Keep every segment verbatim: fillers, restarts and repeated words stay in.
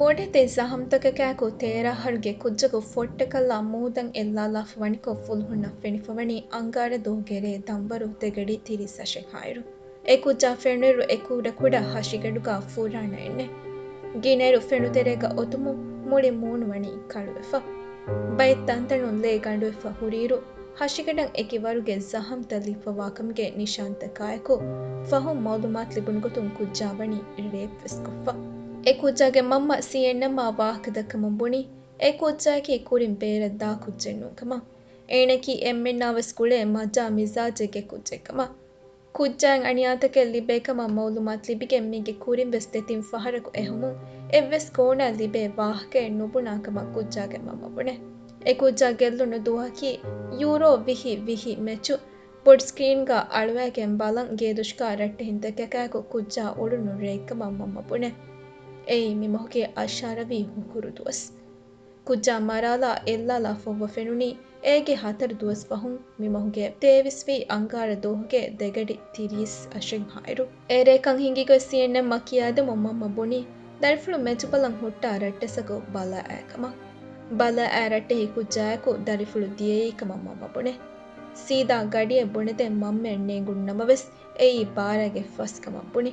ބޮޑެތި ޒަހަމްތަކަކާއެކު ތޭރަ އަހަރުގެ ކުއްޖަކު ފޮއްޓަކަށްލާ މޫދަށް އެއްލާލާފަ ވަނިކޮށް ފުލުހުންނަށް ފެނިފަވަނީ އަންގާރަ ދުވަހުގެ ރޭ ދަންވަރު ދެގަޑި ތިރީސް އަށެއް ހާއިރު. އެ ކުއްޖާ ފެނުއިރު އެ ކުޑަކުޑަ ހަށިގަނޑުގަ ފުރާނައެއްނެއް. ގިނައިރު ފެނުތެރޭގަ އޮތުމުން މުޅި މޫނު ވަނީ ކަޅުވެފަ. ބައެއް ތަންތަނުން ލޭ ގަނޑުވެފަ ހުރިއިރު، ހަށިގަނޑަށް އެކި ވަރުގެ ޒަހަމްތައް ލިބިފަވާކަމުގެ ނިޝާންތަކާއެކު، ފަހުން މައުލޫމާތު ލިބުނުގޮތުން ކުއްޖާ ވަނީ ރޭޕްވެސް ކޮށްފަ. އެ ކުއްޖާގެ މަންމަ ސީއެންއެމްއާ ވާހަކަ ދައްކަމުން ބުނީ، އެ ކުއްޖާއަކީ ކުރިން ބޭރަށް ދާ ކުއްޖެއް ނޫންކަމަށް. އޭނައަކީ އެންމެންނާވެސް ގުޅޭ މަޖާ މިޒާޖެއްގެ ކުއްޖެއްކަމަށް. ކުއްޖާއަށް އަނިޔާތަކެއް ލިބޭކަމަށް މައުލޫމާތު ލިބިގެން މީގެ ކުރިންވެސް ދެތިން ފަހަރަކު އެހުމުން އެއްވެސް ކޯނާ ލިބޭ ވާހަކައެއް ނުބުނާކަމަށް ކުއްޖާގެ މަންމަ ބުނޭ. އެ ކުއްޖާ ގެއްލުނު ދުވަހަކީ ޔޫރޯ ވިހި ވިހި މެޗު ބޮޑު ސްކްރީންގަ އަޅުވައިގެން ބަލަން ގޭދޮށުގަ ރައްޓެހިންތަކަކާއެކު ކުއްޖާ އުޅުނު ރެއެއްކަމަށް މަންމަ ބުނޭ. އެއީ މިމަހުގެ އަށާރަވީ ހުކުރު ދުވަސް. ކުއްޖާ މަރާލާ އެއްލާލާފައިވާ ފެނުނީ އޭގެ ހަތަރު ދުވަސް ފަހުން މިމަހުގެ ތޭވީސް ވީ އަންގާރަ ދުވަހުގެ ދެގަޑި ތިރީސް އަށެއް ހާއިރު. އޭރު އެކަން ހިނގިގޮތް ސީއެންއެމްއަށް ކިޔާދެމުން މަންމަ ބުނީ، ދަރިފުޅު މެޗުބަލަން ހުއްޓާ ރައްޓެއްސަކު ބަލައި އައިކަމަށް. ބަލައި އައި ރައްޓެހި ކުއްޖާއެކު ދަރިފުޅު ދިޔައީކަމަށް މަންމަ ބުނޭ. ސީދާ ގަޑިއެއް ބުނެދޭން މަންމައަށް ނޭނގުނު ނަމަވެސް، އެއީ ބާރައިގެ ފަސްކަމަށް ބުނި.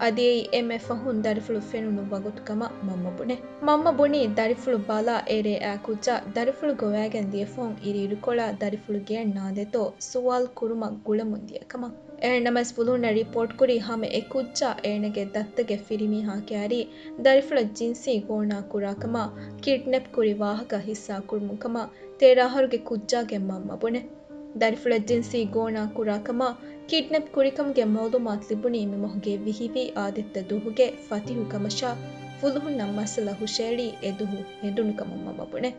އަދި އެއީ އެންމެ ފަހުން ދަރިފުޅު ފެނުނު ވަގުތުކަމަށް މަންމަ ބުނި. މަންމަ ބުނީ ދަރިފުޅު ބަލާ އެރޭ އައި ކުއްޖާ ދަރިފުޅު ގޮވައިގެން ދިޔަ ފަހުން އިރުއިރުކޮޅާ ދަރިފުޅު ގެޔަށް ނާދޭތޯ ސުވާލު ކުރުމަށް ގުޅަމުން ދިޔަ ކަމަށް. އެހެންނަމަވެސް ފުލުހުންނަށް ރިޕޯޓްކުރީ ހަމަ އެ ކުއްޖާ އޭނަގެ ދައްތަގެ ފިރިމީހާ ކައިރީ ދަރިފުޅަށް ޖިންސީ ގޯނާ ކުރާކަމާ، ކިޑްނެޕް ކުރި ވާހަކަ ހިއްސާ ކުރުމުން ކަމަށް ތޭރަ އަހަރުގެ ކުއްޖާގެ މަންމަ ބުނެ. ދަރިފުޅަށް ޖިންސީ ގޯނާ ކުރާކަމާ، ކިޑްނެޕް ކުރިކަމުގެ މައުލޫމާތު ލިބުނީ މި މަހުގެ ވިހި ވީ އާދެއްތަ ދުވަހުގެ ފަތިހު ކަމަށާ، ފުލުހުންނަށް މައްސަލަ ހުށައެޅީ އެ ދުވަހު ހެނދުނު ކަމަށް މަންމަ ބުނެ.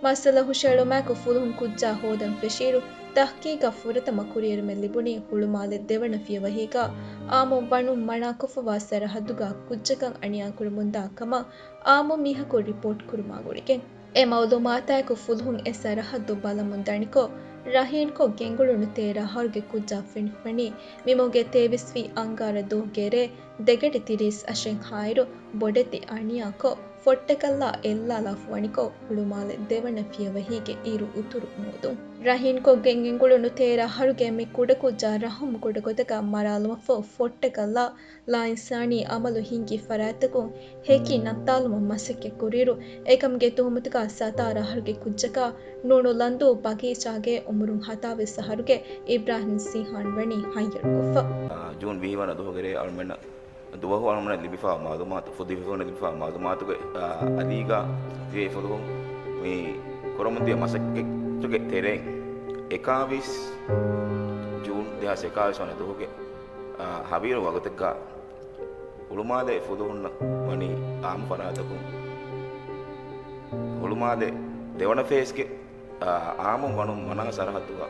މައްސަލަ ހުށައެޅުމާއެކު ފުލުހުން ކުއްޖާ ހޯދަން ފެށިއިރު، ތަހްޤީޤަށް ފުރަތަމަ ކުރިއެރުމެއް ލިބުނީ ހުޅުމާލެ ދެވަނަ ފިޔަވަހީގަ އާއްމު ވަނުން މަނާކޮށްފަވާ ސަރަހައްދުގަ ކުއްޖަކަށް އަނިޔާކުރަމުންދާ ކަމަށް އާއްމު މީހަކު ރިޕޯޓް ކުރުމާ ގުޅިގެން. އެ މައުލޫމާތާއެކު ފުލުހުން އެ ސަރަހައްދު ބަލަމުން ދަނިކޮށް، ރަހީންކޮށް ގެންގުޅުނު ތޭރަ އަހަރުގެ ކުއްޖާ ފެނިފަނީ މި މަހުގެ ތޭވީސް ވީ އަންގާރަ ދުވަހުގެ ރޭ ދެގަޑި ތިރީސް އަށެއް ހާއިރު ބޮޑެތި އަނިޔާކޮށް، ފޮއްޓަކަށްލާ އެއްލާލާފަ ވަނިކޮށް، ހުޅުމާލެ ދެވަނަ ފިޔަވަހީގެ އިރު އުތުރު މޫދުން. ރަހީންކޮށް ގެންގެންގުޅުނު ތޭރަ އަހަރުގެ މި ކުޑަކުއްޖާ ރަހުމް ކުޑަގޮތަކަށް މަރާލުމަށްފަހު ފޮއްޓަކަށްލާ ލާއިންސާނީ އަމަލު ހިންގި ފަރާތްތަކުން ހެކި ނައްތާލުމަށް މަސައްކަތް ކުރިއިރު، އެކަމުގެ ތުހުމަތުގަ ސަތާރަ އަހަރުގެ ކުއްޖަކާ ނޫނު ލަންދޫ ބަގީޗާގެ އުމުރުން ހަތާވީސް އަހަރުގެ އިބްރާހިމް ސީހާން ވަނީ ހައްޔަރުކޮށްފަ. އާ، ޖޫން ވިހި ވަނަ ދުވަހުގެ ރޭ އަޅުމެންނަށް ދުވަހު އަޅުމެންނަށް ލިބިފާ މައުލޫމާތު، ފުދިފުލުންނަށް ލިބިފާ މައުލޫމާތުގެ، އާ، އަލީގަ ދިޔަ ފުލުހުން މި ކުރަމުންދިޔަ މަސައްކަތުގެ ތެރެއިން އެކާވީސް ޖޫން ދެހާސް އެކާވީސް ވަނަ ދުވަހުގެ، އާ، ހަވީރު ވަގުތެއްގަ ހުޅުމާލެ ފުލުހުންނަށް ވަނީ އާއްމު ފަރާތަކުން ހުޅުމާލެ ދެވަނަ ފޭސްގެ، އާ، އާއްމު ވަނުން މަނާ ސަރަހައްދުގަ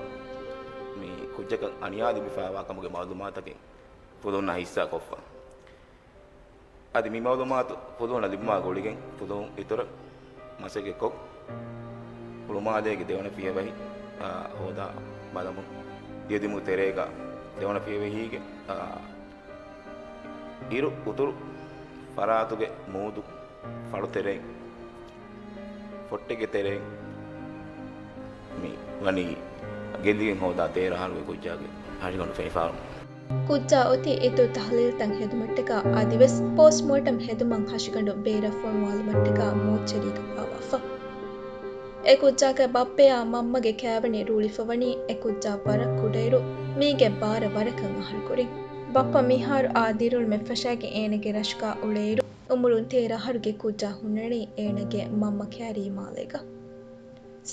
މި ކުއްޖަކަށް އަނިޔާ ލިބިފައިވާ ކަމުގެ މައުލޫމާތަކެއް ފުލުހުންނަށް ހިއްސާ ކޮށްފަ. އަދި މި މައުލޫމާތު ފުލުހުންނަށް ލިބުމާ ގުޅިގެން ފުލުހުން އިތުރަށް މަސައްކަތްކޮށް، ހުޅުމާލޭގެ ދެވަނަ ފިޔަވަހި، އާ، ހޯދާ ބަލަމުން ދިޔަދިމު ތެރޭގަ ދެވަނަ ފިޔަވަހީގެ، އާ، އިރު އުތުރު ފަރާތުގެ މޫދު ފަޅު ތެރެއިން، ފޮއްޓެއްގެ ތެރެއިން މި ވަނީ ގެއްލިގެން ހޯދާ ތޭރަ އަހަރުގެ ކުއްޖާގެ ހަށިގަނޑު ފެނިފާވުމުން. ކުއްޖާ އޮތީ އިތުރު ތަހްލީލްތައް ހެދުމަށްޓަކާ އަދިވެސް ޕޯސްޓްމޯޓަމް ހެދުމަށް ހަށިގަނޑު ބޭރަށް ފޮނުވާލުމަށްޓަކާ މޯޗަރީގަ ބާވާފަ. އެ ކުއްޖާގެ ބައްޕަޔާ މަންމަގެ ކައިވެނި ރޫޅިފަވަނީ އެ ކުއްޖާ ވަރަށް ކުޑައިރު، މީގެ ބާރަށް ވަރަކަށް އަހަރު ކުރިން. ބައްޕަ މިހާރު އާ ދިރިއުޅުމެއް ފަށައިގެން އޭނަގެ ރަށުގަ އުޅޭއިރު، އުމުރުން ތޭރަ އަހަރުގެ ކުއްޖާ ހުންނަނީ އޭނަގެ މަންމަ ކައިރީ މާލޭގަ.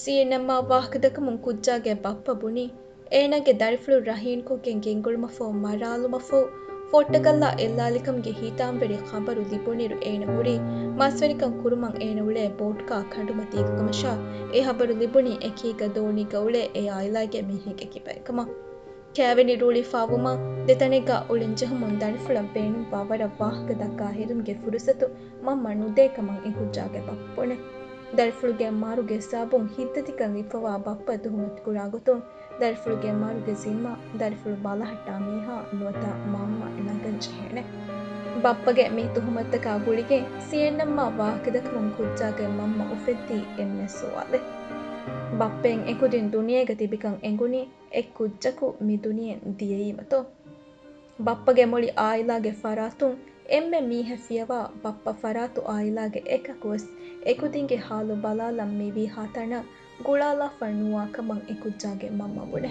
ސީއެންއެމްއާ ވާހަކަދައްކަމުން ކުއްޖާގެ ބައްޕަ ބުނީ، އޭނާގެ ދަރިފުޅު ރަހީންކޮށްގެން ގެންގުޅުމަށްފަހު މަރާލުމަށްފަހު، ފޮއްޓަކަށްލާ އެއްލާލިކަމުގެ ހިތާމަވެރި ޚަބަރު ލިބުނިއިރު އޭނަ ހުރީ މަސްވެރިކަން ކުރުމަށް އޭނަ އުޅޭ ބޯޓްގާ ކަނޑުމަތީގަ ކަމަށާ، އެ ޚަބަރު ލިބުނީ އެކީގަ ދޯނީގަ އުޅޭ އެ އާއިލާގެ މީހެއްގެ ކިބައިގަ ކަމަށް. ކައިވެނި ރޫޅިފާވުމަށް ދެތަނެއްގަ އުޅެންޖެހުމުން ދަރިފުޅަށް ބޭނުންވާ ވަރަށް ވާހަކަ ދައްކާ ހެދުމުގެ ފުރުސަތު މަންމަ ނުދޭ ކަމަށް އެ ކުއްޖާގެ ބައްޕަ ބުނޭ. ދަރިފުޅުގެ މަރުގެ ސަބަބުން ހިތްދަތިކަން ލިބިފަވާ ބައްޕަ ތުހުމަތުކުރާ ގޮތުން، ދަރިފުޅުގެ މަރުގެ ޒިންމާ ދަރިފުޅު ބަލަހައްޓާ މީހާ ނުވަތަ މަންމަ ނަގަން ޖެހޭނެ. ބައްޕަގެ މި ތުހުމަތުތަކާ ގުޅިގެން ސީއެންއެމްއާ ވާހަކަދައްކަމުން ކުއްޖާގެ މަންމަ އުފެއްދީ އެންމެ ސުވާލެއް. ބައްޕައިން އެކުދިން ދުނިޔޭގަ ތިބިކަން އެނގުނީ އެ ކުއްޖަކު މި ދުނިޔެއިން ދިޔައީމަތޯ؟ ބައްޕަގެ މުޅި އާއިލާގެ ފަރާތުން އެންމެ މީހެއް ފިޔަވާ ބައްޕަ ފަރާތު އާއިލާގެ އެކަކުވެސް އެކުދިންގެ ހާލު ބަލާލަން މިވީހާ ތަނަށް ގުޅާލާފަ ނުވާ ކަމަށް އެ ކުއްޖާގެ މަންމަ ބުނޭ.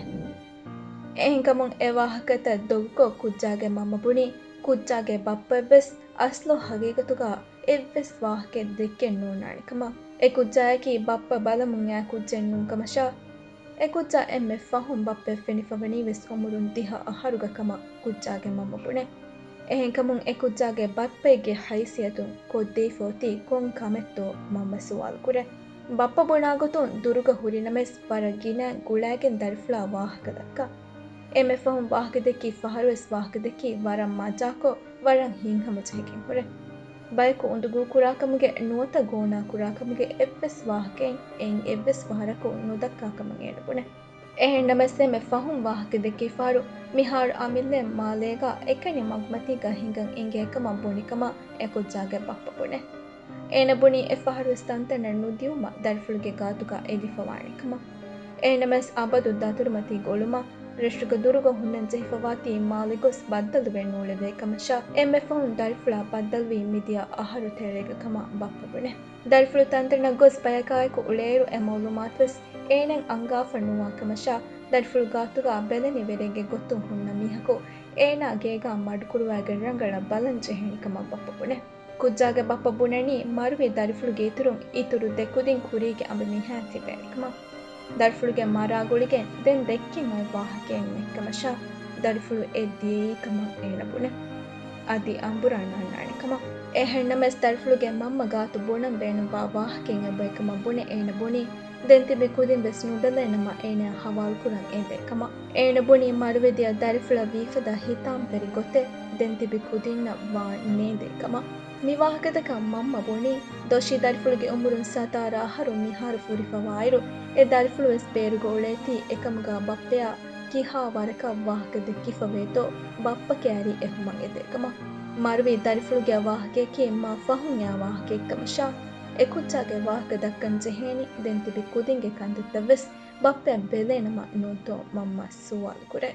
އެހެންކަމުން އެ ވާހަކަތައް ދޮގުކޮށް ކުއްޖާގެ މަންމަ ބުނީ، ކުއްޖާގެ ބައްޕައަށްވެސް އަސްލު ހަގީގަތުގަ އެއްވެސް ވާހަކައެއް ދެއްކެއް ނޯންނާނެ ކަމަށް. އެ ކުއްޖާއަކީ ބައްޕަ ބަލަމުން އާ ކުއްޖެއް ނޫން ކަމަށާ، އެ ކުއްޖާ އެންމެ ފަހުން ބައްޕައަށް ފެނިފަވަނީވެސް އުމުރުން ދިހަ އަހަރުގަ ކަމަށް ކުއްޖާގެ މަންމަ ބުނޭ. އެހެންކަމުން އެ ކުއްޖާގެ ބައްޕައެއްގެ ހައިސިއްޔަތުން ކޮށްދީފަ އޮތީ ކޮން ކަމެއްތޯ މަންމަ ސުވާލު ކުރޭ. ބައްޕަ ބުނާގޮތުން ދުރުގަ ހުރިނަމަވެސް ވަރަށް ގިނަ ގުޅައިގެން ދަރިފުޅާ ވާހަކަ ދައްކާ. އެންމެ ފަހުން ވާހަކަ ދެއްކި ފަހަރުވެސް ވާހަކަ ދެއްކީ ވަރަށް މަޖާކޮށް، ވަރަށް ހިތްހަމަޖެހިގެން ހުރޭ. ބަޔަކު އުނދަގޫކުރާކަމުގެ ނުވަތަ ގޯނާކުރާކަމުގެ އެއްވެސް ވާހަކައެއް އެއިން އެއްވެސް ފަހަރަކު ނުދައްކާކަމަށް އޭނަ ބުނޭ. އެހެންނަމަވެސް އެންމެ ފަހުން ވާހަކަ ދެއްކިފަހަރު މިހާރު އަމިއްލައިން މާލޭގަ އެކަނި މަގުމަތީގަ ހިނގަން އިނގޭ ކަމަށް ބުނިކަމަށް އެ ކުއްޖާގެ ބައްޕަ ބުނޭ. އޭނަ ބުނީ އެ ފަހަރުވެސް ތަންތަނަށް ނުދިއުމަށް ދަރިފުޅުގެ ގާތުގަ އެލިފަވާނެ ކަމަށް. އެހެންނަމަވެސް އަބަދު ދަތުރުމަތީ ގުޅުމަށް ރަށުގެ ދުރުގަ ހުންނަން ޖެހިފަވާތީ މާލެ ގޮސް ބައްދަލުވެ ނޫޅެވޭ ކަމަށާ، އެންމެ ފަހުން ދަރިފުޅާ ބައްދަލުވީ މިދިޔަ އަހަރު ތެރޭގަ ކަމަށް ބައްޕަ ބުނޭ. ދަރިފުޅު ތަންތަނަށް ގޮސް ބަޔަކާއެކު އުޅޭއިރު އެ މައުލޫމާތުވެސް އޭނައަށް އަންގާފަ ނުވާ ކަމަށާ، ދަރިފުޅު ގާތުގަ ބެލެނިވެރިއެއްގެ ގޮތުން ހުންނަ މީހަކު އޭނާ ގޭގަ މަޑުކުރުވައިގެން ރަނގަޅަށް ބަލަން ޖެހޭނެ ކަމަށް ބައްޕަ ބުނޭ. ކުއްޖާގެ ބައްޕަ ބުނަނީ މަރުވި ދަރިފުޅުގެ އިތުރުން އިތުރު ދެ ކުދިން ކުރީގެ އަނބިމީހާ ތިބޭނެ ކަމަށް. ދަރިފުޅުގެ މަރާ ގުޅިގެން ދެން ދެއްކެން އޮތް ވާހަކައެއް ނެތްކަމަށާ، ދަރިފުޅު އެ ދިޔައީ ކަމަށް އޭނަ ބުނޭ. އަދި އަނބުރާ ނާންނާނެ ކަމަށް. އެހެންނަމަވެސް ދަރިފުޅުގެ މަންމަ ގާތު ބުނަން ބޭނުންވާ ވާހަކައެއް އެބައޮތް ކަމަށް ބުނެ އޭނަ ބުނީ، ދެން ތިބި ކުދިން ވެސް ނުބެލޭނަމަ އޭނައަށް ހަވާލުކުރަން އެދޭ ކަމަށް. އޭނަ ބުނީ މަރުވެދިޔަ ދަރިފުޅަށް ވީފަދަ ހިތާމަވެރި ގޮތެއް ދެން ތިބި ކުދިންނަށް ވާން ނޭނދޭ ކަމަށް. މި ވާހަކަތަކަށް މަންމަ ބުނީ، ދޮށީ ދަރިފުޅުގެ އުމުރުން ސަތާރަ އަހަރު މިހާރު ފުރިފަވާއިރު، އެ ދަރިފުޅުވެސް ބޭރުގަ އުޅޭތީ އެކަމުގަ ބައްޕަޔާ ކިހާ ވަރަކަށް ވާހަކަ ދެއްކިފަވޭތޯ ބައްޕަ ކައިރި އެހުމަށް އެދޭ ކަމަށް. މަރުވި ދަރިފުޅުގެ ވާހަކަޔަކީ މާ ފަހުން އާ ވާހަކައެއް ކަމަށާ، އެ ކުއްޖާގެ ވާހަކަ ދައްކަން ޖެހޭނީ ދެން ތިބި ކުދިންގެ ކަންތައްތައް ވެސް ބައްޕަޔަށް ބެލޭނަމަ ނޫންތޯ މަންމަ ސުވާލު ކުރޭ.